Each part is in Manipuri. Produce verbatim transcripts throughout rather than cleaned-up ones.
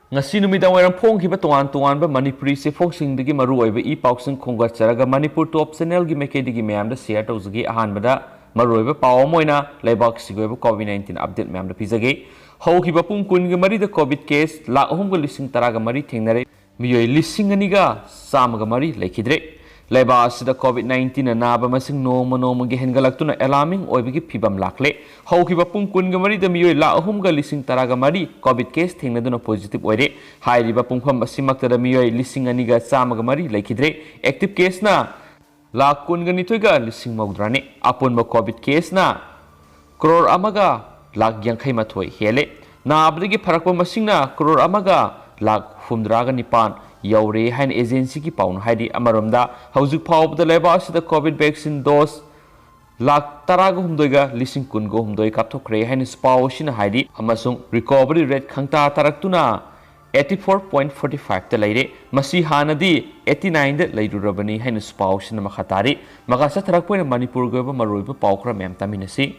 ꯉꯁꯤ ꯅꯨꯃꯤꯗꯥꯡ ꯋꯥꯏꯔꯝ ꯐꯣꯡꯈꯤꯕ ꯇꯣꯉꯥꯟ ꯇꯣꯉꯥꯟꯕ ꯃꯅꯤꯄꯨꯔꯤ ꯆꯦꯐꯣꯡꯁꯤꯡꯗꯒꯤ ꯃꯔꯨꯑꯣꯏꯕ ꯏ ꯄꯥꯎꯁꯤꯡ ꯈꯣꯝꯒꯠꯆꯔꯒ ꯃꯅꯤꯄꯨꯔ ꯇꯣꯞ ꯆꯦꯅꯦꯜꯒꯤ ꯃꯥꯏꯀꯩꯗꯒꯤ ꯃꯌꯥꯝꯗ ꯁꯤꯌꯔ ꯇꯧꯖꯒꯦ꯫ ꯑꯍꯥꯟꯕꯗ ꯃꯔꯨꯑꯣꯏꯕ ꯄꯥꯎ ꯑꯃ ꯑꯣꯏꯅ ꯂꯩꯕꯥꯛꯁꯤꯒꯤ ꯑꯣꯏꯕ ꯀꯣꯚꯤꯗ ꯅꯥꯏꯟꯇꯤꯟ ꯑꯞꯗꯦꯠ ꯃꯌꯥꯝꯗ ꯄꯤꯖꯒꯦ꯫ ꯍꯧꯈꯤꯕ ꯄꯨꯡ ꯀꯨꯟꯒ ꯃꯔꯤꯗ ꯀꯣꯚꯤꯗ ꯀꯦꯁ ꯂꯥꯈ ꯑꯍꯨꯝꯒ ꯂꯤꯁꯤꯡ ꯇꯔꯥꯒ ꯃꯔꯤ ꯊꯦꯡꯅꯔꯦ꯫ ꯃꯤꯑꯣꯏ ꯂꯤꯁꯤꯡ ꯑꯅꯤꯒ ꯆꯥꯝꯃꯒ ꯃꯔꯤ ꯂꯩꯈꯤꯗ꯭ꯔꯦ꯫ ꯂꯩꯕꯥꯛ ꯑꯁꯤꯗ ꯀꯣꯚꯤꯗ ꯅꯥꯏꯟꯇꯤꯟꯅ ꯅꯥꯕ ꯃꯁꯤꯡ ꯅꯣꯡꯃ ꯅꯣꯡꯃꯒꯤ ꯍꯦꯟꯒꯠꯂꯛꯇꯨꯅ ꯑꯦꯂꯥꯔꯃꯤꯡ ꯑꯣꯏꯕꯒꯤ ꯐꯤꯕꯝ ꯂꯥꯛꯂꯦ꯫ ꯍꯧꯈꯤꯕ ꯄꯨꯡ ꯀꯨꯟꯒ ꯃꯔꯤꯗ ꯃꯤꯑꯣꯏ ꯂꯥꯈ ꯑꯍꯨꯝꯒ ꯂꯤꯁꯤꯡ ꯇꯔꯥꯒ ꯃꯔꯤ ꯀꯣꯚꯤꯗ ꯀꯦꯁ ꯊꯦꯡꯅꯗꯨꯅ ꯄꯣꯖꯤꯇꯤꯚ ꯑꯣꯏꯔꯦ꯫ ꯍꯥꯏꯔꯤꯕ ꯄꯨꯡꯐꯝ ꯑꯁꯤꯃꯛꯇꯗ ꯃꯤꯑꯣꯏ ꯂꯤꯁꯤꯡ ꯑꯅꯤꯒ ꯆꯥꯝꯃꯒ ꯃꯔꯤ ꯂꯩꯈꯤꯗ꯭ꯔꯦ꯫ ꯑꯦꯛꯇꯤꯚ ꯀꯦꯁꯅ ꯂꯥꯈ ꯀꯨꯟꯒ ꯅꯤꯊꯣꯏꯒ ꯂꯤꯁꯤꯡ ꯃꯧꯗ꯭ꯔꯥꯅꯤ꯫ ꯑꯄꯨꯟꯕ ꯀꯣꯚꯤꯗ ꯀꯦꯁꯅ ꯀ꯭ꯔꯣꯔ ꯑꯃꯒ ꯂꯥꯈ ꯌꯥꯡꯈꯩ ꯃꯥꯊꯣꯏ ꯍꯦꯜꯂꯦ꯫ ꯅꯥꯕꯗꯒꯤ ꯐꯔꯛꯄ ꯃꯁꯤꯡꯅ ꯀ꯭ꯔꯣꯔ ꯑꯃꯒ ꯂꯥꯈ ꯍꯨꯝꯗ꯭ꯔꯥꯒ ꯅꯤꯄꯥꯟ ꯌꯧꯔꯦ ꯍꯥꯏꯅ ꯑꯦꯖꯦꯟꯁꯤꯒꯤ ꯄꯥꯎꯅ ꯍꯥꯏꯔꯤ꯫ ꯑꯃꯔꯣꯝꯗ, ꯍꯧꯖꯤꯛ ꯐꯥꯎꯕꯗ ꯂꯩꯕꯥꯛ ꯑꯁꯤꯗ ꯀꯣꯚꯤꯗ ꯚꯦꯛꯁꯤꯟ ꯗꯣꯁ ꯂꯥꯈ ꯇꯔꯥꯒ ꯍꯨꯝꯗꯣꯏꯒ ꯂꯤꯁꯤꯡ ꯀꯨꯟꯒ ꯍꯨꯝꯗꯣꯏ ꯀꯥꯞꯊꯣꯛꯈ꯭ꯔꯦ ꯍꯥꯏꯅꯁꯨ ꯄꯥꯎ ꯑꯁꯤꯅ ꯍꯥꯏꯔꯤ꯫ ꯑꯃꯁꯨꯡ ꯔꯤꯀꯣꯚꯔꯤ ꯔꯦꯠ ꯈꯪꯇꯥ ꯇꯥꯔꯛꯇꯨꯅ eighty four point forty fiveꯇ ꯂꯩꯔꯦ꯫ ꯃꯁꯤ ꯍꯥꯟꯅꯗꯤ eighty nineꯗ ꯂꯩꯔꯨꯔꯕꯅꯤ ꯍꯥꯏꯅꯁꯨ ꯄꯥꯎ ꯑꯁꯤꯅ ꯃꯈꯥ ꯇꯥꯔꯤ꯫ ꯃꯈꯥ ꯆꯠꯊꯔꯛꯄ ꯑꯣꯏꯅ ꯃꯅꯤꯄꯨꯔꯒꯤ ꯑꯣꯏꯕ ꯃꯔꯨꯑꯣꯏꯕ ꯄꯥꯎ ꯈꯔ ꯃꯌꯥꯝ ꯇꯥꯃꯤꯟꯅꯁꯤ꯫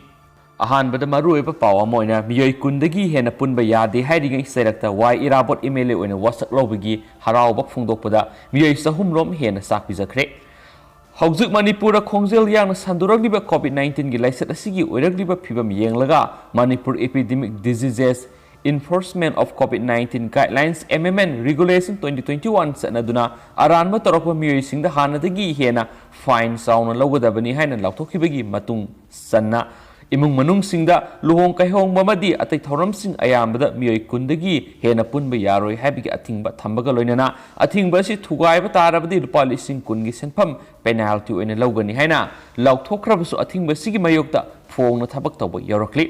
ꯑꯍꯥꯟꯕꯗ ꯃꯔꯨꯑꯣꯏꯕ ꯄꯥꯎ ꯑꯃ ꯑꯣꯏꯅ ꯃꯤꯑꯣꯏ ꯀꯨꯟꯗꯒꯤ ꯍꯦꯟꯅ ꯄꯨꯟꯕ ꯌꯥꯗꯦ ꯍꯥꯏꯔꯤꯉꯩ ꯆꯩꯔꯛꯇ ꯋꯥꯏ ꯏꯔꯥꯕꯣꯠ ꯑꯦꯝ ꯑꯦꯜ ꯑꯦ ꯑꯣꯏꯅ ꯋꯥꯁꯛ ꯂꯧꯕꯒꯤ ꯍꯔꯥꯎꯕ ꯐꯣꯡꯗꯣꯛꯄꯗ ꯃꯤꯑꯣꯏ ꯆꯍꯨꯝ ꯔꯣꯝ ꯍꯦꯟꯅ ꯆꯥꯛ ꯄꯤꯖꯈ꯭ꯔꯦ꯫ ꯍꯧꯖꯤꯛ ꯃꯅꯤꯄꯨꯔꯗ ꯈꯣꯡꯖꯦꯜ ꯌꯥꯡꯅ ꯁꯟꯗꯣꯔꯛꯂꯤꯕ ꯀꯣꯚꯤꯗ ꯅꯥꯏꯟꯇꯤꯟꯒꯤ ꯂꯥꯏꯆꯠ ꯑꯁꯤꯒꯤ ꯑꯣꯏꯔꯛꯂꯤꯕ ꯐꯤꯕꯝ ꯌꯦꯡꯂꯒ Manipur Epidemic Diseases Enforcement of COVID nineteen Guidelines, Amendment, Regulation twenty twenty one ꯆꯠꯅꯗꯨꯅ ꯑꯔꯥꯟꯕ ꯇꯧꯔꯛꯄ ꯃꯤꯑꯣꯏꯁꯤꯡꯗ ꯍꯥꯟꯅꯗꯒꯤ ꯍꯦꯟꯅ ꯐꯥꯏꯟ ꯆꯥꯎꯅ ꯂꯧꯒꯗꯕꯅꯤ ꯍꯥꯏꯅ ꯂꯥꯎꯊꯣꯛꯈꯤꯕꯒꯤ ꯃꯇꯨꯡ ꯆꯟꯅ ꯏꯃꯨꯡ ꯃꯅꯨꯡꯁꯤꯡꯗ ꯂꯨꯍꯣꯡ ꯀꯩꯍꯣꯡꯕ ꯑꯃꯗꯤ ꯑꯇꯩ ꯊꯧꯔꯝꯁꯤꯡ ꯑꯌꯥꯝꯕꯗ ꯃꯤꯑꯣꯏ ꯀꯨꯟꯗꯒꯤ ꯍꯦꯟꯅ ꯄꯨꯟꯕ ꯌꯥꯔꯣꯏ ꯍꯥꯏꯕꯒꯤ ꯑꯊꯤꯡꯕ ꯊꯝꯕꯒ ꯂꯣꯏꯅꯅ ꯑꯊꯤꯡꯕ ꯑꯁꯤ ꯊꯨꯒꯥꯏꯕ ꯇꯥꯔꯕꯗꯤ ꯂꯨꯄꯥ ꯂꯤꯁꯤꯡ ꯀꯨꯟꯒꯤ ꯁꯦꯟꯐꯝ ꯄꯦꯅꯥꯜꯇꯤ ꯑꯣꯏꯅ ꯂꯧꯒꯅꯤ ꯍꯥꯏꯅ ꯂꯥꯎꯊꯣꯛꯈ꯭ꯔꯕꯁꯨ ꯑꯊꯤꯡꯕ ꯑꯁꯤꯒꯤ ꯃꯥꯌꯣꯛꯇ ꯐꯣꯡꯅ ꯊꯕꯛ ꯇꯧꯕ ꯌꯧꯔꯛꯂꯤ꯫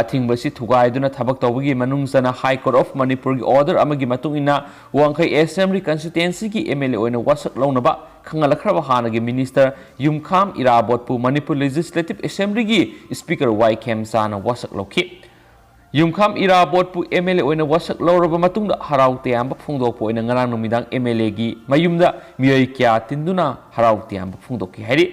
ꯑꯊꯤꯡꯕ ꯑꯁꯤ ꯊꯨꯒꯥꯏꯗꯨꯅ ꯊꯕꯛ ꯇꯧꯕꯒꯤ ꯃꯅꯨꯡ ꯆꯟꯅ High Court of ꯃꯅꯤꯄꯨꯔꯒꯤ order ꯑꯃꯒꯤ ꯃꯇꯨꯡ ꯏꯟꯅ ꯋꯥꯡꯈꯩ Assembly Constituencyꯒꯤ ꯑꯦꯝ ꯑꯦꯜ ꯑꯦ ꯑꯣꯏꯅ ꯋꯥꯁꯛ ꯂꯧꯅꯕ ꯈꯪꯍꯜꯂꯛꯈ꯭ꯔꯕ ꯍꯥꯟꯅꯒꯤ ꯃꯤꯅꯤꯁꯇꯔ ꯌꯨꯝꯈꯥꯝ ꯏꯔꯥꯕꯣꯠꯄꯨ ꯃꯅꯤꯄꯨꯔ Legislative Assemblyꯒꯤ Speaker ꯋꯥꯏ ꯈꯦꯝꯆꯥꯅ ꯋꯥꯁꯛ ꯂꯧꯈꯤ꯫ ꯌꯨꯝꯈꯥꯝ ꯏꯔꯥꯕꯣꯠꯄꯨ ꯑꯦꯝ ꯑꯦꯜ ꯑꯦ ꯑꯣꯏꯅ ꯋꯥꯁꯛ ꯂꯧꯔꯕ ꯃꯇꯨꯡꯗ ꯍꯔꯥꯎ ꯇꯌꯥꯝꯕ ꯐꯣꯡꯗꯣꯛꯄ ꯑꯣꯏꯅ ꯉꯔꯥꯡ ꯅꯨꯃꯤꯗꯥꯡ ꯑꯦꯝ ꯑꯦꯜ ꯑꯦꯒꯤ ꯃꯌꯨꯝꯗ ꯃꯤꯑꯣꯏ ꯀꯌꯥ ꯇꯤꯟꯗꯨꯅ ꯍꯔꯥꯎ ꯇꯌꯥꯝꯕ ꯐꯣꯡꯗꯣꯛꯈꯤ ꯍꯥꯏꯔꯤ꯫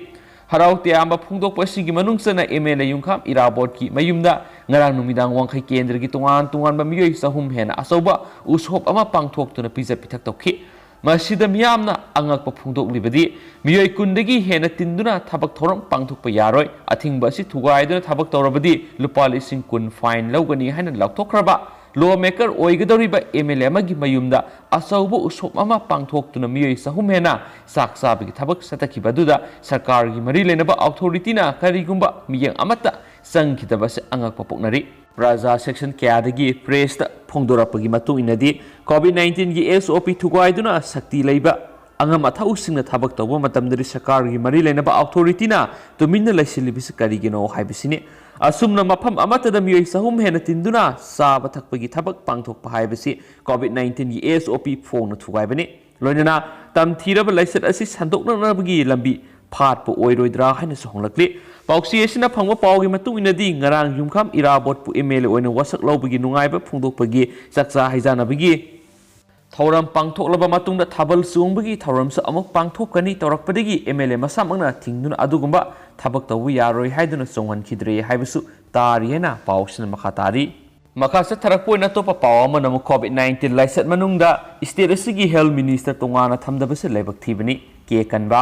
ꯍꯔꯥꯎ ꯇꯌꯥꯝꯕ ꯐꯣꯡꯗꯣꯛꯄ ꯑꯁꯤꯒꯤ ꯃꯅꯨꯡ ꯆꯟꯅ ꯑꯦꯝ ꯑꯦꯜ ꯑꯦ ꯌꯨꯝꯈꯥꯝ ꯏꯔꯥꯕꯣꯠꯀꯤ ꯃꯌꯨꯝꯗ ꯉꯔꯥꯡ ꯅꯨꯃꯤꯗꯥꯡ ꯋꯥꯡꯈꯩ ꯀꯦꯟꯗ꯭ꯔꯒꯤ ꯇꯣꯉꯥꯟ ꯇꯣꯉꯥꯟꯕ ꯃꯤꯑꯣꯏ ꯆꯍꯨꯝ ꯍꯦꯟꯅ ꯑꯆꯧꯕ ꯎꯁꯣꯞ ꯑꯃ ꯄꯥꯡꯊꯣꯛꯇꯨꯅ ꯄꯤꯖ ꯄꯤꯊꯛ ꯇꯧꯈꯤ꯫ ꯃꯁꯤꯗ ꯃꯤꯌꯥꯝꯅ ꯑꯉꯛꯄ ꯐꯣꯡꯗꯣꯛꯂꯤꯕꯗꯤ ꯃꯤꯑꯣꯏ ꯀꯨꯟꯗꯒꯤ ꯍꯦꯟꯅ ꯇꯤꯟꯗꯨꯅ ꯊꯕꯛ ꯊꯧꯔꯝ ꯄꯥꯡꯊꯣꯛꯄ ꯌꯥꯔꯣꯏ, ꯑꯊꯤꯡꯕ ꯑꯁꯤ ꯊꯨꯒꯥꯏꯗꯨꯅ ꯊꯕꯛ ꯇꯧꯔꯕꯗꯤ ꯂꯨꯄꯥ ꯂꯤꯁꯤꯡ ꯀꯨꯟ fine ꯂꯧꯒꯅꯤ ꯍꯥꯏꯅ ꯂꯥꯎꯊꯣꯛꯈ꯭ꯔꯕ ꯂꯣ ꯃꯦꯀꯔ ꯑꯣꯏꯒꯗꯧꯔꯤꯕ ꯑꯦꯝ ꯑꯦꯜ ꯑꯦ ꯑꯃꯒꯤ ꯃꯌꯨꯝꯗ ꯑꯆꯧꯕ ꯎꯁꯣꯞ ꯑꯃ ꯄꯥꯡꯊꯣꯛꯇꯨꯅ ꯃꯤꯑꯣꯏ ꯆꯍꯨꯝ ꯍꯦꯟꯅ ꯆꯥꯛ ꯆꯥꯕꯒꯤ ꯊꯕꯛ ꯆꯠꯊꯈꯤꯕ ꯑꯗꯨꯗ ꯁꯔꯀꯥꯔꯒꯤ ꯃꯔꯤ ꯂꯩꯅꯕ ꯑꯣꯊꯣꯔꯤꯇꯤꯅ ꯀꯔꯤꯒꯨꯝꯕ ꯃꯤꯠꯌꯦꯡ ꯑꯃꯠꯇ ꯆꯪꯈꯤꯗꯕ ꯑꯁꯤ ꯑꯉꯛꯄ ꯄꯣꯛꯅꯔꯤ꯫ ꯄ꯭ꯔꯖꯥ ꯁꯦꯛꯁꯟ ꯀꯌꯥꯗꯒꯤ ꯄ꯭ꯔꯦꯁꯇ ꯐꯣꯡꯗꯣꯔꯛꯄꯒꯤ ꯃꯇꯨꯡ ꯏꯟꯅꯗꯤ, ꯀꯣꯚꯤꯗ ꯅꯥꯏꯟꯇꯤꯟꯒꯤ ꯑꯦꯁ ꯑꯣ ꯄꯤ ꯊꯨꯒꯥꯏꯗꯨꯅ ꯁꯛꯇꯤ ꯂꯩꯕ ꯑꯉꯝ ꯑꯊꯧꯁꯤꯡꯅ ꯊꯕꯛ ꯇꯧꯕ ꯃꯇꯝꯗꯗꯤ ꯁꯔꯀꯥꯔꯒꯤ ꯃꯔꯤ ꯂꯩꯅꯕ ꯑꯣꯊꯣꯔꯤꯇꯤꯅ ꯇꯨꯃꯤꯟꯅ ꯂꯩꯁꯤꯜꯂꯤꯕꯁꯤ ꯀꯔꯤꯒꯤꯅꯣ ꯍꯥꯏꯕꯁꯤꯅꯤ꯫ ꯑꯁꯨꯝꯅ ꯃꯐꯝ ꯑꯃꯠꯇꯗ ꯃꯤꯑꯣꯏ ꯆꯍꯨꯝ ꯍꯦꯟꯅ ꯇꯤꯟꯗꯨꯅ ꯆꯥꯕ ꯊꯛꯄꯒꯤ ꯊꯕꯛ ꯄꯥꯡꯊꯣꯛꯄ ꯍꯥꯏꯕꯁꯤ ꯀꯣꯚꯤꯗ ꯅꯥꯏꯟꯇꯤꯟꯒꯤ ꯑꯦꯁ ꯑꯣ ꯄꯤ ꯐꯣꯡꯅ ꯊꯨꯒꯥꯏꯕꯅꯤ꯫ ꯂꯣꯏꯅꯅ ꯇꯝꯊꯤꯔꯕ ꯂꯥꯏꯆꯠ ꯑꯁꯤ ꯁꯟꯗꯣꯛꯅꯅꯕꯒꯤ ꯂꯝꯕꯤ ꯐꯥꯠꯄ ꯑꯣꯏꯔꯣꯏꯗ꯭ꯔꯥ ꯍꯥꯏꯅꯁꯨ ꯍꯣꯡꯂꯛꯂꯤ꯫ ꯄꯥꯎꯆꯦ ꯑꯁꯤꯅ ꯐꯪꯕ ꯄꯥꯎꯒꯤ ꯃꯇꯨꯡ ꯏꯟꯅꯗꯤ, ꯉꯔꯥꯡ ꯌꯨꯝꯈꯥꯝ ꯏꯔꯥꯕꯣꯠꯄꯨ ꯑꯦꯝ ꯑꯦꯜ ꯑꯦ ꯑꯣꯏꯅ ꯋꯥꯁꯛ ꯂꯧꯕꯒꯤ ꯅꯨꯡꯉꯥꯏꯕ ꯐꯣꯡꯗꯣꯛꯄꯒꯤ ꯆꯥꯛꯆꯥ ꯍꯩꯖꯥꯟꯅꯕꯒꯤ ꯊꯧꯔꯝ ꯄꯥꯡꯊꯣꯛꯂꯕ ꯃꯇꯨꯡꯗ ꯊꯥꯕꯜ ꯆꯣꯡꯕꯒꯤ ꯊꯧꯔꯝꯁꯨ ꯑꯃꯨꯛ ꯄꯥꯡꯊꯣꯛꯀꯅꯤ ꯇꯧꯔꯛꯄꯗꯒꯤ ꯑꯦꯝ ꯑꯦꯜ ꯑꯦ ꯃꯁꯥꯃꯛꯅ ꯊꯤꯡꯗꯨꯅ ꯑꯗꯨꯒꯨꯝꯕ ꯊꯕꯛ ꯇꯧꯕ ꯌꯥꯔꯣꯏ ꯍꯥꯏꯗꯨꯅ ꯆꯣꯡꯍꯟꯈꯤꯗ꯭ꯔꯦ ꯍꯥꯏꯕꯁꯨ ꯇꯥꯔꯤ ꯍꯥꯏꯅ ꯄꯥꯎꯁꯤꯅ ꯃꯈꯥ ꯇꯥꯔꯤ꯫ ꯃꯈꯥ ꯆꯠꯊꯔꯛꯄ ꯑꯣꯏꯅ ꯑꯇꯣꯞꯄ ꯄꯥꯎ ꯑꯃꯅ ꯑꯃꯨꯛ ꯀꯣꯚꯤꯗ ꯅꯥꯏꯟꯇꯤꯟ ꯂꯥꯏꯆꯠ ꯃꯅꯨꯡꯗ ꯁ꯭ꯇꯦꯠ ꯑꯁꯤꯒꯤ ꯍꯦꯜꯊ ꯃꯤꯅꯤꯁꯇꯔ ꯇꯣꯉꯥꯟꯅ ꯊꯝꯗꯕꯁꯤ ꯂꯥꯏꯕꯛ ꯊꯤꯕꯅꯤ꯫ ꯀꯦ ꯀꯟꯕ꯫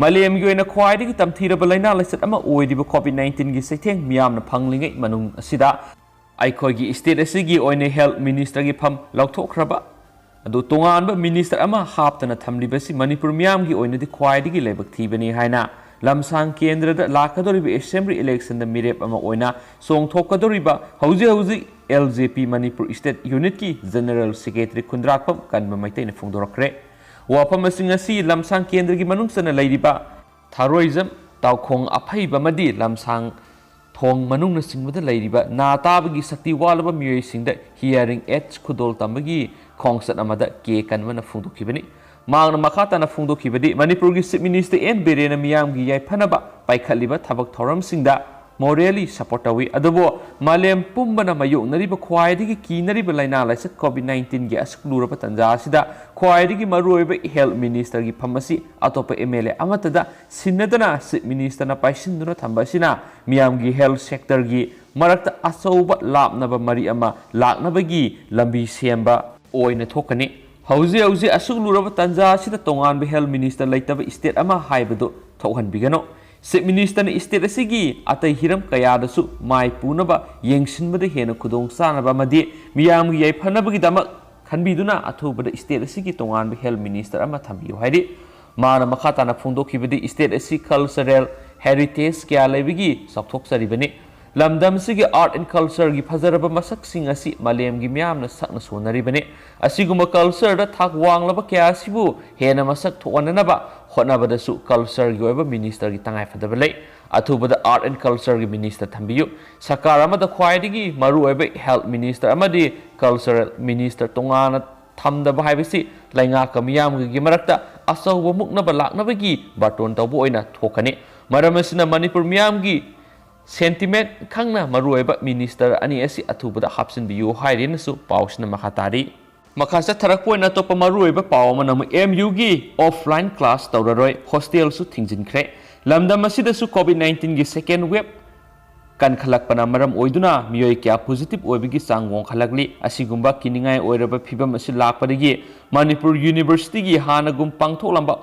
ꯃꯥꯂꯦꯝꯒꯤ ꯑꯣꯏꯅ ꯈ꯭ꯋꯥꯏꯗꯒꯤ ꯇꯝꯊꯤꯔꯕ ꯂꯥꯏꯅꯥ ꯂꯥꯏꯆꯠ ꯑꯃ ꯑꯣꯏꯔꯤꯕ ꯀꯣꯚꯤꯗ ꯅꯥꯏꯟꯇꯤꯟꯒꯤ ꯆꯩꯊꯦꯡ ꯃꯤꯌꯥꯝꯅ ꯐꯪꯂꯤꯉꯩ ꯃꯅꯨꯡ ꯑꯁꯤꯗ ꯑꯩꯈꯣꯏꯒꯤ ꯁ꯭ꯇꯦꯠ ꯑꯁꯤꯒꯤ ꯑꯣꯏꯅ ꯍꯦꯜꯊ ꯃꯤꯅꯤꯁꯇꯔꯒꯤ ꯐꯝ ꯂꯧꯊꯣꯛꯈ꯭ꯔꯕ ꯑꯗꯨ ꯇꯣꯉꯥꯟꯕ ꯃꯤꯅꯤꯁꯇꯔ ꯑꯃ ꯍꯥꯞꯇꯅ ꯊꯝꯂꯤꯕꯁꯤ ꯃꯅꯤꯄꯨꯔ ꯃꯤꯌꯥꯝꯒꯤ ꯑꯣꯏꯅꯗꯤ ꯈ꯭ꯋꯥꯏꯗꯒꯤ ꯂꯥꯏꯕꯛ ꯊꯤꯕꯅꯤ ꯍꯥꯏꯅ ꯂꯝꯁꯥꯡ ꯀꯦꯟꯗ꯭ꯔꯗ ꯂꯥꯛꯀꯗꯧꯔꯤꯕ ꯑꯦꯁꯦꯝꯕ꯭ꯂꯤ ꯏꯂꯦꯛꯁꯟꯗ ꯃꯤꯔꯦꯞ ꯑꯃ ꯑꯣꯏꯅ ꯆꯣꯡꯊꯣꯛꯀꯗꯧꯔꯤꯕ ꯍꯧꯖꯤꯛ ꯍꯧꯖꯤꯛ ꯑꯦꯜ ꯖꯦ ꯄꯤ ꯃꯅꯤꯄꯨꯔ ꯁ꯭ꯇꯦꯠ ꯌꯨꯅꯤꯠꯀꯤ ꯖꯦꯅꯔꯦꯜ ꯁꯦꯀ꯭ꯔꯦꯇꯔꯤ ꯈꯨꯟꯗ꯭ꯔꯥꯛꯄꯝ ꯀꯟꯕ ꯃꯩꯇꯩꯅ ꯐꯣꯡꯗꯣꯔꯛꯈ꯭ꯔꯦ꯫ ꯋꯥꯐꯝꯁꯤꯡ ꯑꯁꯤ ꯂꯝꯁꯥꯡ ꯀꯦꯟꯗ꯭ꯔꯒꯤ ꯃꯅꯨꯡ ꯆꯟꯅ ꯂꯩꯔꯤꯕ ꯊꯥꯔꯣꯏꯖꯝ, ꯇꯥꯎꯈꯣꯡ ꯑꯐꯩꯕ ꯑꯃꯗꯤ ꯂꯝꯁꯥꯡ ꯊꯣꯡ ꯃꯅꯨꯡꯅꯆꯤꯡꯕꯗ ꯂꯩꯔꯤꯕ ꯅꯥ ꯇꯥꯕꯒꯤ ꯁꯛꯇꯤ ꯋꯥꯠꯂꯕ ꯃꯤꯑꯣꯏꯁꯤꯡꯗ ꯍꯤꯌꯥꯔꯤꯡ ꯑꯦꯗꯁ ꯈꯨꯗꯣꯜ ꯇꯝꯕꯒꯤ ꯈꯣꯡꯆꯠ ꯑꯃꯗ ꯀꯦ ꯀꯟꯕꯅ ꯐꯣꯡꯗꯣꯛꯈꯤꯕꯅꯤ꯫ ꯃꯍꯥꯛꯅ ꯃꯈꯥ ꯇꯥꯅ ꯐꯣꯡꯗꯣꯛꯈꯤꯕꯗꯤ, ꯃꯅꯤꯄꯨꯔꯒꯤ ꯆꯤꯐ ꯃꯤꯅꯤꯁꯇꯔ ꯑꯦꯟ ꯕꯤꯔꯦꯟꯅ ꯃꯤꯌꯥꯝꯒꯤ ꯌꯥꯏꯐꯅꯕ ꯄꯥꯏꯈꯠꯂꯤꯕ ꯊꯕꯛ ꯊꯧꯔꯝꯁꯤꯡꯗ Morally support ꯇꯧꯏ꯫ ꯑꯗꯨꯕꯨ ꯃꯥꯂꯦꯝ ꯄꯨꯝꯕꯅ ꯃꯥꯌꯣꯛꯅꯔꯤꯕ ꯈ꯭ꯋꯥꯏꯗꯒꯤ ꯀꯤꯅꯔꯤꯕ ꯂꯥꯏꯅꯥ ꯂꯥꯏꯆꯠ COVID nineteenꯒꯤ ꯑꯁꯨꯛ ꯂꯨꯔꯕ ꯇꯥꯟꯖꯥ ꯑꯁꯤꯗ ꯈ꯭ꯋꯥꯏꯗꯒꯤ ꯃꯔꯨꯑꯣꯏꯕ health ministerꯒꯤ ꯐꯝ ꯑꯁꯤ ꯑꯇꯣꯞꯄ MLA ꯑꯃꯠꯇꯗ ꯁꯤꯟꯅꯗꯅ Chief Ministerꯅ ꯄꯥꯏꯁꯤꯟꯗꯨꯅ ꯊꯝꯕ ꯑꯁꯤꯅ ꯃꯤꯌꯥꯝꯒꯤ health sectorꯒꯤ ꯃꯔꯛꯇ ꯑꯆꯧꯕ ꯂꯥꯞꯅꯕ ꯃꯔꯤ ꯑꯃ ꯂꯥꯛꯅꯕꯒꯤ ꯂꯝꯕꯤ ꯁꯦꯝꯕ ꯑꯣꯏꯅ ꯊꯣꯛꯀꯅꯤ꯫ ꯍꯧꯖꯤꯛ ꯍꯧꯖꯤꯛ ꯑꯁꯨꯛ ꯂꯨꯔꯕ ꯇꯥꯟꯖꯥ ꯑꯁꯤꯗ ꯇꯣꯉꯥꯟꯕ health minister ꯂꯩꯇꯕ state ꯑꯃ ꯍꯥꯏꯕꯗꯨ ꯊꯣꯛꯍꯟꯕꯤꯒꯅꯨ꯫ Chief Ministerꯅ state ꯑꯁꯤꯒꯤ ꯑꯇꯩ ꯍꯤꯔꯝ ꯀꯌꯥꯗꯁꯨ ꯃꯥꯏ ꯄꯨꯅꯕ ꯌꯦꯡꯁꯤꯟꯕꯗ ꯍꯦꯟꯅ ꯈꯨꯗꯣꯡ ꯆꯥꯅꯕ ꯑꯃꯗꯤ ꯃꯤꯌꯥꯝꯒꯤ ꯌꯥꯏꯐꯅꯕꯒꯤꯗꯃꯛ ꯈꯟꯕꯤꯗꯨꯅ ꯑꯊꯨꯕꯗ state ꯑꯁꯤꯒꯤ ꯇꯣꯉꯥꯟꯕ health minister ꯑꯃ ꯊꯝꯕꯤꯌꯨ ꯍꯥꯏꯔꯤ꯫ ꯃꯥꯅ ꯃꯈꯥ ꯇꯥꯅ ꯐꯣꯡꯗꯣꯛꯈꯤꯕꯗꯤ state ꯑꯁꯤ cultural heritage ꯀꯌꯥ ꯂꯩꯕꯒꯤ ꯆꯥꯎꯊꯣꯛꯆꯔꯤꯕꯅꯤ꯫ ꯂꯝꯗꯝ ꯑꯁꯤꯒꯤ art and cultureꯒꯤ ꯐꯖꯔꯕ ꯃꯁꯛꯁꯤꯡ ꯑꯁꯤ ꯃꯥꯂꯦꯝꯒꯤ ꯃꯤꯌꯥꯝꯅ ꯁꯛꯅ ꯁꯣꯟꯅꯔꯤꯕꯅꯤ꯫ ꯑꯁꯤꯒꯨꯝꯕ cultureꯗ ꯊꯥꯛ ꯋꯥꯡꯂꯕ ꯀꯌꯥ ꯑꯁꯤꯕꯨ ꯍꯦꯟꯅ ꯃꯁꯛ ꯊꯣꯛꯍꯟꯅꯅꯕ ꯍꯣꯠꯅꯕꯗꯁꯨ cultureꯒꯤ ꯑꯣꯏꯕ ministerꯒꯤ ꯇꯉꯥꯏꯐꯗꯕ ꯂꯩ꯫ ꯑꯊꯨꯕꯗ art and cultureꯒꯤ minister ꯊꯝꯕꯤꯌꯨ꯫ ꯁꯔꯀꯥꯔ ꯑꯃꯗ ꯈ꯭ꯋꯥꯏꯗꯒꯤ ꯃꯔꯨꯑꯣꯏꯕ health minister ꯑꯃꯗꯤ cultural minister ꯇꯣꯉꯥꯟꯅ ꯊꯝꯗꯕ ꯍꯥꯏꯕꯁꯤ ꯂꯩꯉꯥꯛꯀ ꯃꯤꯌꯥꯝꯒꯒꯤ ꯃꯔꯛꯇ ꯑꯆꯧꯕ ꯃꯨꯛꯅꯕ ꯂꯥꯛꯅꯕꯒꯤ ꯕꯥꯔꯇꯣꯟ ꯇꯧꯕ ꯑꯣꯏꯅ ꯊꯣꯛꯀꯅꯤ꯫ ꯃꯔꯝ ꯑꯁꯤꯅ ꯃꯅꯤꯄꯨꯔ ꯃꯤꯌꯥꯝꯒꯤ sentiment ꯈꯪꯅ ꯃꯔꯨꯑꯣꯏꯕ minister ꯑꯅꯤ ꯑꯁꯤ ꯑꯊꯨꯕꯗ ꯍꯥꯞꯆꯤꯟꯕꯤꯌꯨ ꯍꯥꯏꯔꯦꯅꯁꯨ ꯄꯥꯎꯁꯤꯅ ꯃꯈꯥ ꯇꯥꯔꯤ꯫ ꯃꯈꯥ ꯆꯠꯊꯔꯛꯄ ꯑꯣꯏꯅ ꯑꯇꯣꯞꯄ ꯃꯔꯨꯑꯣꯏꯕ ꯄꯥꯎ ꯑꯃꯅ ꯑꯃꯨꯛ MUꯒꯤ offline class ꯇꯧꯔꯔꯣꯏ, hostelꯁꯨ ꯊꯤꯡꯖꯤꯟꯈ꯭ꯔꯦ꯫ ꯂꯝꯗꯝ ꯑꯁꯤꯗꯁꯨ COVID nineteenꯒꯤ second wave ꯀꯟꯈꯠꯂꯛꯄꯅ ꯃꯔꯝ ꯑꯣꯏꯗꯨꯅ ꯃꯤꯑꯣꯏ ꯀꯌꯥ positive ꯑꯣꯏꯕꯒꯤ ꯆꯥꯡ ꯋꯥꯡꯈꯠꯂꯛꯂꯤ꯫ ꯑꯁꯤꯒꯨꯝꯕ ꯀꯤꯅꯤꯡꯉꯥꯏ ꯑꯣꯏꯔꯕ ꯐꯤꯕꯝ ꯑꯁꯤ ꯂꯥꯛꯄꯗꯒꯤ ꯃꯅꯤꯄꯨꯔ universityꯒꯤ ꯍꯥꯟꯅꯒꯨꯝ ꯄꯥꯡꯊꯣꯛꯂꯝꯕ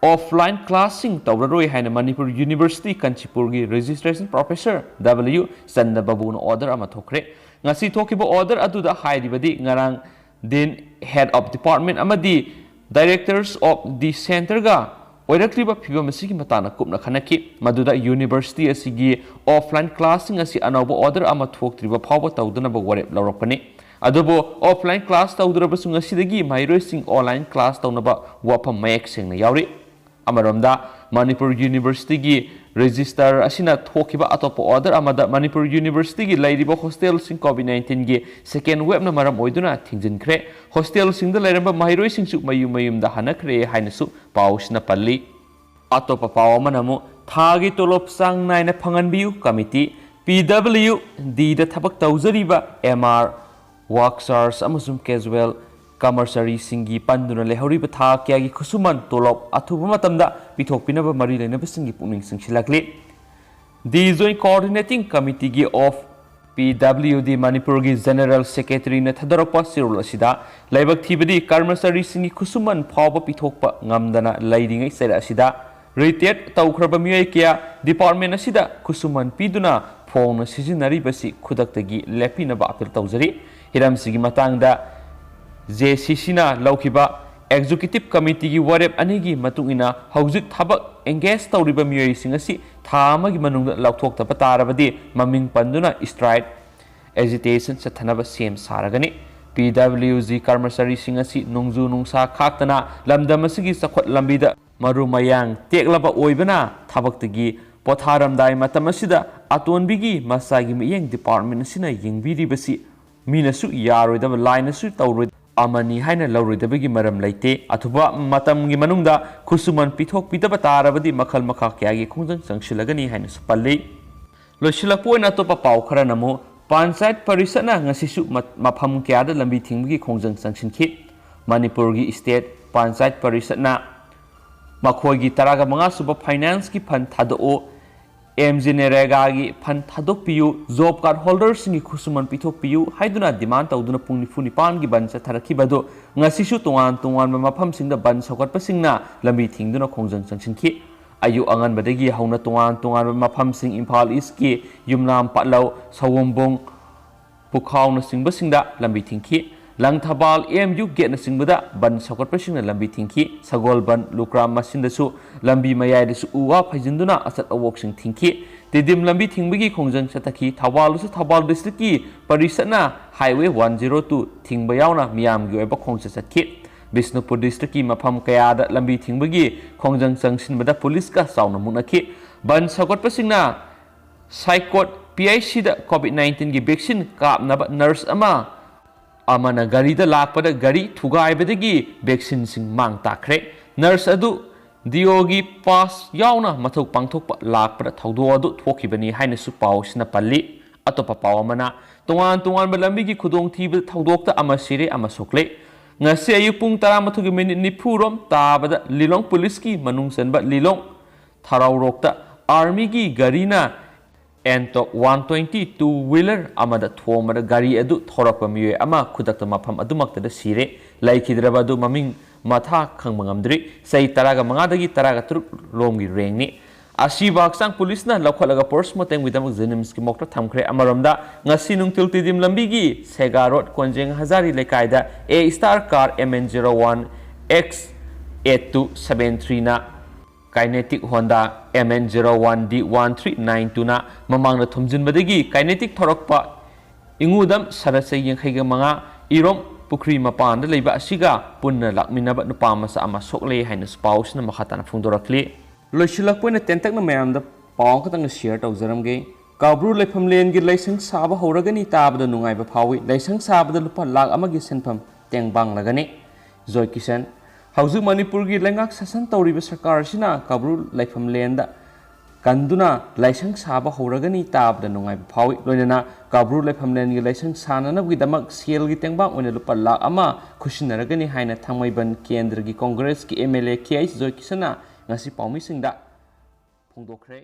offline classꯁꯤꯡ ꯇꯧꯔꯔꯣꯏ ꯍꯥꯏꯅ Manipur university ꯀꯥꯟꯆꯤꯄꯨꯔꯒꯤ registration professor W Chandra ꯕꯥꯕꯨꯅ order ꯑꯃ ꯊꯣꯛꯈ꯭ꯔꯦ꯫ ꯉꯁꯤ ꯊꯣꯛꯈꯤꯕ order ꯑꯗꯨꯗ ꯍꯥꯏꯔꯤꯕꯗꯤ ꯉꯔꯥꯡ Dean, Head of Department ꯑꯃꯗꯤ Directors of the Centreꯒ ꯑꯣꯏꯔꯛꯂꯤꯕ ꯐꯤꯕꯝ ꯑꯁꯤꯒꯤ ꯃꯇꯥꯡꯗ ꯀꯨꯞꯅ ꯈꯟꯅꯈꯤ, ꯃꯗꯨꯗ university ꯑꯁꯤꯒꯤ offline classꯁꯤꯡ ꯑꯁꯤ ꯑꯅꯧꯕ order ꯑꯃ ꯊꯣꯛꯇ꯭ꯔꯤꯕ ꯐꯥꯎꯕ ꯇꯧꯗꯅꯕ ꯋꯥꯔꯦꯞ ꯂꯧꯔꯛꯄꯅꯤ꯫ ꯑꯗꯨꯕꯨ offline class ꯇꯧꯗ꯭ꯔꯕꯁꯨ ꯉꯁꯤꯗꯒꯤ ꯃꯍꯩꯔꯣꯏꯁꯤꯡ online class ꯇꯧꯅꯕ ꯋꯥꯐꯝ ꯃꯌꯦꯛ ꯁꯦꯡꯅ ꯌꯥꯎꯔꯤ꯫ ꯑꯃꯔꯣꯝꯗ ꯃꯅꯤꯄꯨꯔ universityꯒꯤ registrar ꯑꯁꯤꯅ ꯊꯣꯛꯈꯤꯕ ꯑꯇꯣꯞꯄ order ꯑꯃꯗ ꯃꯅꯤꯄꯨꯔ universityꯒꯤ ꯂꯩꯔꯤꯕ hostelꯁꯤꯡ COVID nineteenꯒꯤ second waveꯅ ꯃꯔꯝ ꯑꯣꯏꯗꯨꯅ ꯊꯤꯡꯖꯤꯟꯈ꯭ꯔꯦ꯫ Hostelꯁꯤꯡꯗ ꯂꯩꯔꯝꯕ ꯃꯍꯩꯔꯣꯏꯁꯤꯡꯁꯨ ꯃꯌꯨꯝ ꯃꯌꯨꯝꯗ ꯍꯟꯅꯈ꯭ꯔꯦ ꯍꯥꯏꯅꯁꯨ ꯄꯥꯎꯁꯤꯅ ꯄꯜꯂꯤ꯫ ꯑꯇꯣꯞꯄ ꯄꯥꯎ ꯑꯃꯅ ꯑꯃꯨꯛ ꯊꯥꯒꯤ ꯇꯣꯂꯣꯞ ꯆꯥꯡ ꯅꯥꯏꯅ ꯐꯪꯍꯟꯕꯤꯌꯨ꯫ ꯀꯃꯤꯇꯤ, ꯄꯤ ꯗꯕ꯭ꯂꯤꯎ ꯗꯤꯗ ꯊꯕꯛ ꯇꯧꯖꯔꯤꯕ ꯑꯦꯝ ꯑꯥꯔ, ꯋꯥꯛ ꯆꯥꯔꯖ ꯑꯃꯁꯨꯡ ꯀꯦꯖꯨꯋꯦꯜ ꯀꯃꯔꯁꯔꯤꯁꯤꯡꯒꯤ ꯄꯟꯗꯨꯅ ꯂꯩꯍꯧꯔꯤꯕ ꯊꯥ ꯀꯌꯥꯒꯤ ꯈꯨꯠꯁꯨꯃꯟ ꯇꯣꯂꯣꯞ ꯑꯊꯨꯕ ꯃꯇꯝꯗ ꯄꯤꯊꯣꯛꯄꯤꯅꯕ ꯃꯔꯤ ꯂꯩꯅꯕꯁꯤꯡꯒꯤ ꯄꯨꯛꯅꯤꯡ ꯆꯤꯡꯁꯤꯜꯂꯛꯂꯤ꯫ The Joint Coordinating Committee of P W D ꯃꯅꯤꯄꯨꯔꯒꯤ ꯖꯦꯅꯔꯦꯜ ꯁꯦꯀ꯭ꯔꯦꯇꯔꯤꯅ ꯊꯥꯗꯣꯔꯛꯄ ꯆꯦꯔꯣꯜ ꯑꯁꯤꯗ, ꯂꯥꯏꯕꯛ ꯊꯤꯕꯗꯤ ꯀꯔꯃꯆꯥꯔꯤꯁꯤꯡꯒꯤ ꯈꯨꯠꯁꯨꯃꯟ ꯐꯥꯎꯕ ꯄꯤꯊꯣꯛꯄ ꯉꯝꯗꯅ ꯂꯩꯔꯤꯉꯩ ꯆꯩꯔꯛ ꯑꯁꯤꯗ ꯔꯤꯇꯥꯌꯔ ꯇꯧꯈ꯭ꯔꯕ ꯃꯤꯑꯣꯏ ꯀꯌꯥ ꯗꯤꯄꯥꯔꯠꯃꯦꯟ ꯑꯁꯤꯗ ꯈꯨꯠꯁꯨꯃꯟ ꯄꯤꯗꯨꯅ ꯐꯣꯡꯅ ꯁꯤꯖꯤꯟꯅꯔꯤꯕꯁꯤ ꯈꯨꯗꯛꯇꯒꯤ ꯂꯦꯞꯄꯤꯅꯕ ꯑꯄꯤꯜ ꯇꯧꯖꯔꯤ꯫ ꯍꯤꯔꯝꯁꯤꯒꯤ ꯃꯇꯥꯡꯗ ꯖꯦ ꯁꯤ ꯁꯤꯅ ꯂꯧꯈꯤꯕ ꯑꯦꯛꯖꯤꯀ꯭ꯌꯨꯇꯤꯚ ꯀꯃꯤꯇꯤꯒꯤ ꯋꯥꯔꯦꯞ ꯑꯅꯤꯒꯤ ꯃꯇꯨꯡ ꯏꯟꯅ, ꯍꯧꯖꯤꯛ ꯊꯕꯛ ꯑꯦꯡꯒꯦꯖ ꯇꯧꯔꯤꯕ ꯃꯤꯑꯣꯏꯁꯤꯡ ꯑꯁꯤ ꯊꯥ ꯑꯃꯒꯤ ꯃꯅꯨꯡꯗ ꯂꯧꯊꯣꯛꯇꯕ ꯇꯥꯔꯕꯗꯤ, ꯃꯃꯤꯡ ꯄꯟꯗꯨꯅ ꯁ꯭ꯇ꯭ꯔꯥꯏꯛ, ꯑꯦꯖꯤꯇꯦꯁꯟ ꯆꯠꯊꯅꯕ ꯁꯦꯝ ꯁꯥꯔꯒꯅꯤ꯫ ꯄꯤ ꯗꯕ꯭ꯂꯤꯎ ꯖꯤ ꯀꯔꯃꯆꯥꯔꯤꯁꯤꯡ ꯑꯁꯤ ꯅꯣꯡꯖꯨ ꯅꯨꯡꯁꯥ ꯈꯥꯛꯇꯅ ꯂꯝꯗꯝ ꯑꯁꯤꯒꯤ ꯆꯥꯎꯈꯠ ꯂꯝꯕꯤꯗ ꯃꯔꯨ ꯃꯌꯥꯡ ꯇꯦꯛꯂꯕ ꯑꯣꯏꯕꯅ, ꯊꯕꯛꯇꯒꯤ ꯄꯣꯊꯥꯔꯝꯗꯥꯏ ꯃꯇꯝ ꯑꯁꯤꯗ ꯑꯇꯣꯟꯕꯤꯒꯤ ꯃꯆꯥꯒꯤ ꯃꯤꯠꯌꯦꯡ ꯗꯤꯄꯥꯔꯠꯃꯦꯟ ꯑꯁꯤꯅ ꯌꯦꯡꯕꯤꯔꯤꯕꯁꯤ ꯃꯤꯅꯁꯨ ꯌꯥꯔꯣꯏꯗꯕ, ꯂꯥꯏꯅꯁꯨ ꯇꯧꯔꯣꯏ ꯑꯃꯅꯤ ꯍꯥꯏꯅ ꯂꯧꯔꯣꯏꯗꯕꯒꯤ ꯃꯔꯝ ꯂꯩꯇꯦ꯫ ꯑꯊꯨꯕ ꯃꯇꯝꯒꯤ ꯃꯅꯨꯡꯗ ꯈꯨꯠꯁꯨꯃꯟ ꯄꯤꯊꯣꯛꯄꯤꯗꯕ ꯇꯥꯔꯕꯗꯤ, ꯃꯈꯜ ꯃꯈꯥ ꯀꯌꯥꯒꯤ ꯈꯣꯡꯖꯪ ꯆꯪꯁꯤꯜꯂꯒꯅꯤ ꯍꯥꯏꯅꯁꯨ ꯄꯜꯂꯤ꯫ ꯂꯣꯏꯁꯤꯜꯂꯛꯄ ꯑꯣꯏꯅ ꯑꯇꯣꯞꯄ ꯄꯥꯎ ꯈꯔꯅ ꯑꯃꯨꯛ, ꯄꯟꯆꯥꯌꯠ ꯄꯔꯤꯁꯠꯅ ꯉꯁꯤꯁꯨ ꯃ-, ꯃꯐꯝ ꯀꯌꯥꯗ ꯂꯝꯕꯤ ꯊꯤꯡꯕꯒꯤ ꯈꯣꯡꯖꯪ ꯆꯪꯁꯤꯟꯈꯤ꯫ ꯃꯅꯤꯄꯨꯔꯒꯤ ꯁ꯭ꯇꯦꯠ ꯄꯟꯆꯥꯌꯠ ꯄꯔꯤꯁꯠꯅ ꯃꯈꯣꯏꯒꯤ ꯇꯔꯥꯒ ꯃꯉꯥ ꯁꯨꯕ ꯐꯥꯏꯅꯥꯟꯁꯀꯤ ꯐꯟ ꯊꯥꯗꯣꯛꯎ, ꯑꯦꯝ ꯖꯤ ꯅꯦꯔꯦꯒꯥꯒꯤ ꯐꯟ ꯊꯥꯗꯣꯛꯄꯤꯌꯨ, ꯖꯣꯕ ꯀꯥꯔꯗ ꯍꯣꯜꯗꯔꯁꯤꯡꯒꯤ ꯈꯨꯠꯁꯨꯃꯟ ꯄꯤꯊꯣꯛꯄꯤꯌꯨ ꯍꯥꯏꯗꯨꯅ ꯗꯤꯃꯥꯟ ꯇꯧꯗꯨꯅ ꯄꯨꯡ ꯅꯤꯐꯨ ꯅꯤꯄꯥꯟꯒꯤ ꯕꯟ ꯆꯠꯊꯔꯛꯈꯤꯕ ꯑꯗꯨ ꯉꯁꯤꯁꯨ ꯇꯣꯉꯥꯟ ꯇꯣꯉꯥꯟꯕ ꯃꯐꯝꯁꯤꯡꯗ ꯕꯟ ꯁꯧꯒꯠꯄꯁꯤꯡꯅ ꯂꯝꯕꯤ ꯊꯤꯡꯗꯨꯅ ꯈꯣꯡꯖꯪ ꯆꯪꯁꯤꯟꯈꯤ꯫ ꯑꯌꯨꯛ ꯑꯉꯟꯕꯗꯒꯤ ꯍꯧꯅ ꯇꯣꯉꯥꯟ ꯇꯣꯉꯥꯟꯕ ꯃꯐꯝꯁꯤꯡ, ꯏꯝꯐꯥꯜ ꯏꯁꯀꯤ ꯌꯨꯝꯅꯥꯝ ꯄꯠꯂꯧ, ꯁꯑꯣꯝꯕꯨꯡ, ꯄꯨꯈꯥꯎꯅꯆꯤꯡꯕꯁꯤꯡꯗ ꯂꯝꯕꯤ ꯊꯤꯡꯈꯤ꯫ ꯂꯪꯊꯕꯥꯜ ꯑꯦꯝ ꯌꯨ ꯒꯦꯠꯅꯆꯤꯡꯕꯗ ꯕꯟ ꯁꯧꯒꯠꯄꯁꯤꯡꯅ ꯂꯝꯕꯤ ꯊꯤꯡꯈꯤ꯫ ꯁꯒꯣꯜꯕꯟ, ꯂꯨꯀ꯭ꯔꯥꯝ ꯃꯆꯤꯟꯗꯁꯨ ꯂꯝꯕꯤ ꯃꯌꯥꯏꯗꯁꯨ ꯎ ꯋꯥ ꯐꯩꯖꯤꯟꯗꯨꯅ ꯑꯆꯠ ꯑꯋꯣꯛꯁꯤꯡ ꯊꯤꯡꯈꯤ꯫ ꯇꯤꯗꯤꯝ ꯂꯝꯕꯤ ꯊꯤꯡꯕꯒꯤ ꯈꯣꯡꯖꯪ ꯆꯠꯊꯈꯤ꯫ ꯊꯧꯕꯥꯜꯗꯁꯨ ꯊꯧꯕꯥꯜ ꯗꯤꯁꯇ꯭ꯔꯤꯛꯀꯤ ꯄꯔꯤꯁꯠꯅ ꯍꯥꯏꯋꯦ ꯋꯥꯟ ꯖꯤꯔꯣ ꯇꯨ ꯊꯤꯡꯕ ꯌꯥꯎꯅ ꯃꯤꯌꯥꯝꯒꯤ ꯑꯣꯏꯕ ꯈꯣꯡꯆꯠ ꯆꯠꯈꯤ꯫ ꯕꯤꯁꯅꯨꯄꯨꯔ ꯗꯤꯁꯇ꯭ꯔꯤꯛꯀꯤ ꯃꯐꯝ ꯀꯌꯥꯗ ꯂꯝꯕꯤ ꯊꯤꯡꯕꯒꯤ ꯈꯣꯡꯖꯪ ꯆꯪꯁꯤꯟꯕꯗ ꯄꯨꯂꯤꯁꯀ ꯆꯥꯎꯅ ꯃꯨꯛꯅꯈꯤ꯫ ꯕꯟ ꯁꯧꯒꯠꯄꯁꯤꯡꯅ ꯁꯥꯏꯀꯣꯠ ꯄꯤ ꯑꯩꯆ ꯁꯤꯗ ꯀꯣꯚꯤꯗ ꯅꯥꯏꯟꯇꯤꯟꯒꯤ ꯚꯦꯛꯁꯤꯟ ꯀꯥꯞꯅꯕ ꯅꯔꯁ ꯑꯃ, ꯑꯃꯅ ꯒꯥꯔꯤꯗ ꯂꯥꯛꯄꯗ ꯒꯥꯔꯤ ꯊꯨꯒꯥꯏꯕꯗꯒꯤ ꯚꯦꯛꯁꯤꯟꯁꯤꯡ ꯃꯥꯡ ꯇꯥꯛꯈ꯭ꯔꯦ꯫ ꯅꯔꯁ ꯑꯗꯨ ꯗꯤꯑꯣꯒꯤ ꯄꯥꯁ ꯌꯥꯎꯅ ꯃꯊꯧ ꯄꯥꯡꯊꯣꯛꯄ ꯂꯥꯛꯄꯗ ꯊꯧꯗꯣꯛ ꯑꯗꯨ ꯊꯣꯛꯈꯤꯕꯅꯤ ꯍꯥꯏꯅꯁꯨ ꯄꯥꯎꯁꯤꯅ ꯄꯜꯂꯤ꯫ ꯑꯇꯣꯞꯄ ꯄꯥꯎ ꯑꯃꯅ, ꯇꯣꯉꯥꯟ ꯇꯣꯉꯥꯟꯕ ꯂꯝꯕꯤꯒꯤ ꯈꯨꯗꯣꯡꯊꯤꯕꯗ ꯊꯧꯗꯣꯛꯇ ꯑꯃ ꯁꯤꯔꯦ, ꯑꯃ ꯁꯣꯛꯂꯦ꯫ ꯉꯁꯤ ꯑꯌꯨꯛ ꯄꯨꯡ ꯇꯔꯥꯃꯥꯊꯣꯏꯒꯤ ꯃꯤꯅꯤꯠ ꯅꯤꯐꯨ ꯔꯣꯝ ꯇꯥꯕꯗ ꯂꯤꯂꯣꯡ ꯄꯨꯂꯤꯁꯀꯤ ꯃꯅꯨꯡ ꯆꯟꯕ ꯂꯤꯂꯣꯡ ꯊꯔꯥꯎꯔꯣꯛꯇ ꯑꯥꯔꯃꯤꯒꯤ ꯒꯥꯔꯤꯅ ꯑꯦꯟꯇꯣꯛ ꯋꯥꯟ ꯇ꯭ꯋꯦꯟꯇꯤ ꯇꯨ ꯋꯤꯂꯔ ꯑꯃꯗ ꯊꯣꯝꯕꯗ ꯒꯥꯔꯤ ꯑꯗꯨ ꯊꯧꯔꯛꯄ ꯃꯤꯑꯣꯏ ꯑꯃ ꯈꯨꯗꯛꯇ ꯃꯐꯝ ꯑꯗꯨꯃꯛꯇꯗ ꯁꯤꯔꯦ꯫ ꯂꯩꯈꯤꯗ꯭ꯔꯕ ꯑꯗꯨ ꯃꯃꯤꯡ ꯃꯊꯥ ꯈꯪꯕ ꯉꯝꯗ꯭ꯔꯤ꯫ ꯆꯍꯤ ꯇꯔꯥꯒ ꯃꯉꯥꯗꯒꯤ ꯇꯔꯥꯒ ꯇꯔꯨꯛ ꯂꯣꯝꯒꯤ ꯔꯦꯡꯅꯤ꯫ ꯑꯁꯤꯕ ꯍꯛꯆꯥꯡ ꯄꯨꯂꯤꯁꯅ ꯂꯧꯈꯠꯂꯒ ꯄꯣꯁꯃꯣꯔꯇꯦꯝꯒꯤꯗꯃꯛ ꯖꯦꯅꯤꯝꯁꯀꯤ ꯃꯣꯔꯒꯇ ꯊꯝꯈ꯭ꯔꯦ꯫ ꯑꯃꯔꯣꯝꯗ, ꯉꯁꯤ ꯅꯨꯡꯊꯤꯜ ꯇꯤꯗꯤꯝ ꯂꯝꯕꯤꯒꯤ ꯁꯦꯒꯥ ꯔꯣꯗ ꯀꯣꯟꯖꯦꯡ ꯍꯖꯥꯔꯤ ꯂꯩꯀꯥꯏꯗ A star car M N zero one X eight two seven three ꯅ Kinetic Honda M N zero one D one three nine two ꯅ ꯃꯃꯥꯡꯗ ꯊꯣꯝꯖꯤꯟꯕꯗꯒꯤ Kinetic ꯊꯧꯔꯛꯄ ꯏꯉꯨꯗꯝ ꯁꯔꯠ ꯆꯍꯤ ꯌꯥꯡꯈꯩꯒ ꯃꯉꯥ, ꯏꯔꯣꯝ ꯄꯨꯈ꯭ꯔꯤ ꯃꯄꯥꯟꯗ ꯂꯩꯕ ꯑꯁꯤꯒ ꯄꯨꯟꯅ ꯂꯥꯛꯃꯤꯟꯅꯕ ꯅꯨꯄꯥ ꯃꯆꯥ ꯑꯃ ꯁꯣꯛꯂꯦ ꯍꯥꯏꯅꯁꯨ ꯄꯥꯎꯁꯤꯅ ꯃꯈꯥ ꯇꯥꯅ ꯐꯣꯡꯗꯣꯔꯛꯂꯤ꯫ ꯂꯣꯏꯁꯤꯜꯂꯛꯄ ꯑꯣꯏꯅ ꯇꯦꯟꯇꯛꯅ ꯃꯌꯥꯝꯗ ꯄꯥꯎ ꯑꯃꯈꯛꯇꯪꯒ share ꯇꯧꯖꯔꯝꯒꯦ꯫ ꯀꯥꯕ꯭ꯔꯨ ꯂꯩꯐꯝꯂꯦꯟꯒꯤ ꯂꯥꯏꯁꯪ ꯁꯥꯕ ꯍꯧꯔꯒꯅꯤ ꯇꯥꯕꯗ ꯅꯨꯡꯉꯥꯏꯕ ꯐꯥꯎꯏ꯫ ꯂꯥꯏꯁꯪ ꯁꯥꯕꯗ ꯂꯨꯄꯥ ꯂꯥꯈ ꯑꯃꯒꯤ ꯁꯦꯟꯐꯝ ꯇꯦꯡꯕꯥꯡꯂꯒꯅꯤ꯫ ꯖꯣꯏ ꯀꯤꯁꯟ, ꯍꯧꯖꯤꯛ ꯃꯅꯤꯄꯨꯔꯒꯤ ꯂꯩꯉꯥꯛ ꯁꯥꯁꯟ ꯇꯧꯔꯤꯕ ꯁꯔꯀꯥꯔ ꯑꯁꯤꯅ ꯀꯥꯕ꯭ꯔꯨ ꯂꯩꯐꯝꯂꯦꯟꯗ ꯀꯟꯗꯨꯅ ꯂꯥꯏꯁꯪ ꯁꯥꯕ ꯍꯧꯔꯒꯅꯤ ꯇꯥꯕꯗ ꯅꯨꯡꯉꯥꯏꯕ ꯐꯥꯎꯏ꯫ ꯂꯣꯏꯅꯅ ꯀꯥꯕ꯭ꯔꯨ ꯂꯩꯐꯝꯂꯦꯟꯒꯤ ꯂꯥꯏꯁꯪ ꯁꯥꯅꯅꯕꯒꯤꯗꯃꯛ ꯁꯦꯜꯒꯤ ꯇꯦꯡꯕꯥꯡ ꯑꯣꯏꯅ ꯂꯨꯄꯥ ꯂꯥꯈ ꯑꯃ ꯈꯨꯠꯁꯤꯟꯅꯔꯒꯅꯤ ꯍꯥꯏꯅ ꯊꯥꯡꯃꯩꯕꯟ ꯀꯦꯟꯗ꯭ꯔꯒꯤ ꯀꯣꯡꯒ꯭ꯔꯦꯁꯀꯤ M L A K H ꯖꯣꯏ ꯀꯤꯁꯟꯅ ꯉꯁꯤ ꯄꯥꯎꯃꯤꯁꯤꯡꯗ ꯐꯣꯡꯗꯣꯛꯈ꯭ꯔꯦ꯫